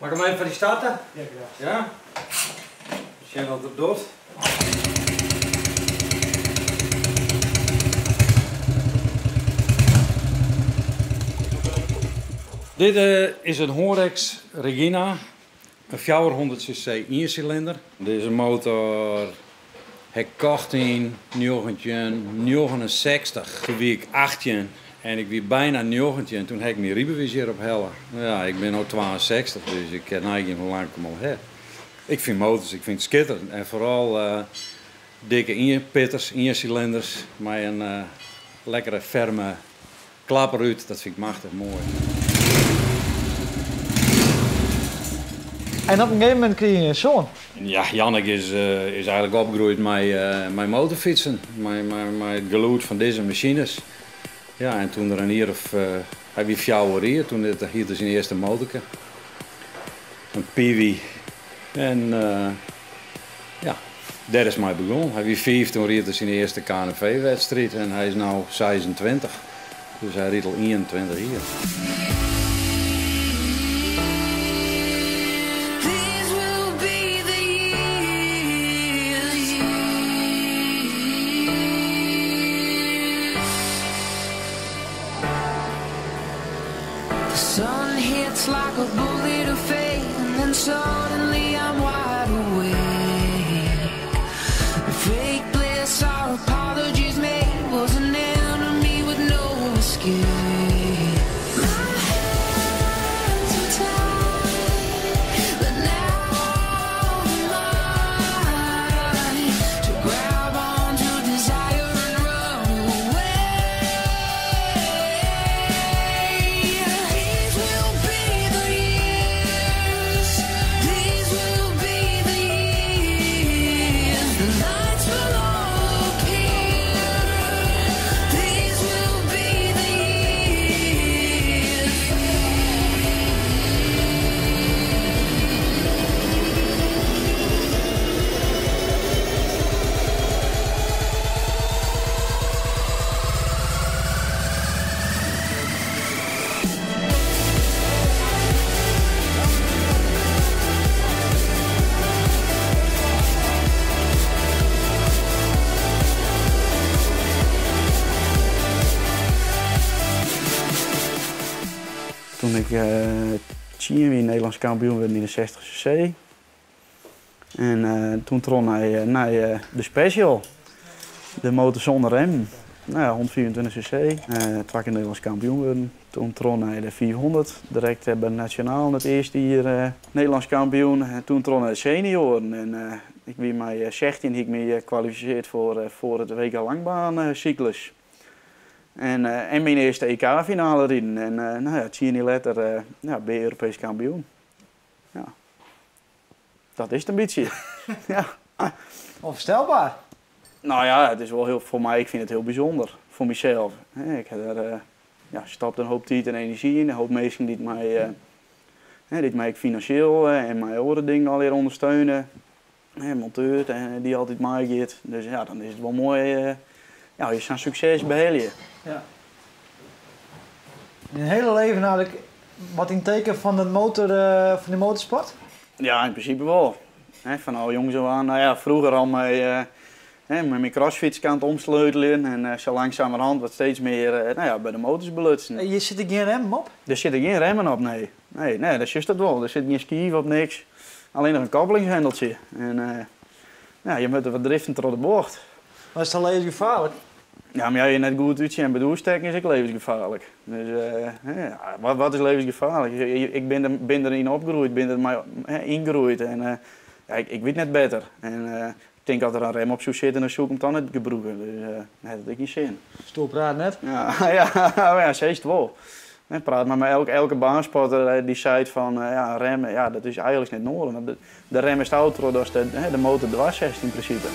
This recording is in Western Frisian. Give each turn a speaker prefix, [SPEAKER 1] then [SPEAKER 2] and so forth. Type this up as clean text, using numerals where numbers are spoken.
[SPEAKER 1] Mag ik hem even foar dy starte?
[SPEAKER 2] Ja, graach.
[SPEAKER 1] Ja? Sjen wat er docht. Dit is in Horex Regina, in 400 cc iensilinder. Dizze motor ha ik kocht yn 1969. Toen wie ik 18 en ik wie byna 19. Toen ha ik myn rydbewiis hjirop helle. No ja, ik bin no 62, dus ik kin neigean hoe lang ik hem al ha. Ik fyn motors, ik fyn it skitterend. En foaral dikke ienpitters, iensilinders mei in lekkere ferme klapper út, dat fyn ik machtich moai.
[SPEAKER 2] En op in gegeven momint krige je in soan.
[SPEAKER 1] Ja, Jannik is eigenlik opgroeid mei motorfytsen, mei it gelûd fan dizze masines. Ja, en toen er in jier of, hy wie 4 jier, toen hie er syn earste motorke. In Peewee. En ja, dêr is mei begûn. Hy wie 5, toen ried er syn earste KNV-wedstriid en hy is no 26. Dus hy rydt al 21 jier.
[SPEAKER 3] These will be the years. The sun hits like a bullet of fate, and then suddenly I'm wide awake. The fake bliss, our apologies made, was an enemy with no escape. My hands are tied, but now they're mine to grab onto desire and run away. These will be the years. These will be the years. The lights will all appear. These will be the years.
[SPEAKER 4] Toen ik 10 wie Nederlânsk kampioen wurden yn de 60 cc. En toen trok nei de Special, de motor sûnder remmen. Nou ja, 125 cc, 2 kear Nederlânsk kampioen wurden. Toen trok nei de 500, direkt by de Nationaal it earste jier Nederlânsk kampioen. En toen trok nei de senioren. En ik wie mei 16 hie ik my kwalifisearre foar it WK Langbaan-cyclus. En myn earste E K-finale riden. En nou ja, 10 jier letter ja, bin je Europeesk kampioen. Ja. Dat is it in bytsje. Ja.
[SPEAKER 2] Onvoorstelbaar.
[SPEAKER 4] Nou ja, it is wol hiel, foar my, ik fyn it hiel bysûnder. Foar mysels. Hè, ik ha der ja, stopt in hoop tiid en enerzjy yn. In hoop minsken dy't my, hè, dy't my ek finansjeel en mei oare dingen allegear ûndersteune. Hè, monteur en dy't altyd meigiet. Dus ja, dan is it wol moai, ja, as je sa'n sukses behelje.
[SPEAKER 2] Ja. Dyn hiele leven eigenlik wat yn teken fan de motor, fan de motorsport?
[SPEAKER 4] Ja, yn prinsipe wol. Hè, fan al jongs ôf oan. Nou ja, froeger al hè, mei myn crossfyts oan it omsleuteljen en sa langsumerhand wat steeds mear nou ja, by de motors belutsen.
[SPEAKER 2] Hjir sitte gjin remmen op?
[SPEAKER 4] Der sitte gjin remmen op, nee. Nee, nee, dat is dat wol. Der sit gjin skiif op, niks. Allinnich in koppelingshendeltsje. En ja, je moatte wat driften troch de bocht.
[SPEAKER 2] Maar is dat levensgefaarlik?
[SPEAKER 4] Ja, mar ja, je net goed útsjen by it oerstekken is ek levensgefaarlik. Dus ja, wat is levensgefaarlik? Ik bin deryn opgroeid, bin der mei, hè, yngroeid en ja, ik wit net better. En ik tink as der in rem op soe sitte, dan soe ik him dan net gebrûke. Dus nee, dat hat gjin sin.
[SPEAKER 2] Stoer praat net?
[SPEAKER 4] Ja, ja, maar ja, sa is it wol. Hè, praat mar mei elke baansporter dy't seit fan ja, remmen, ja, dat is eigenlik net nedich. Want de rem is auto dat de, hè, de motor dwers zet yn prinsipe.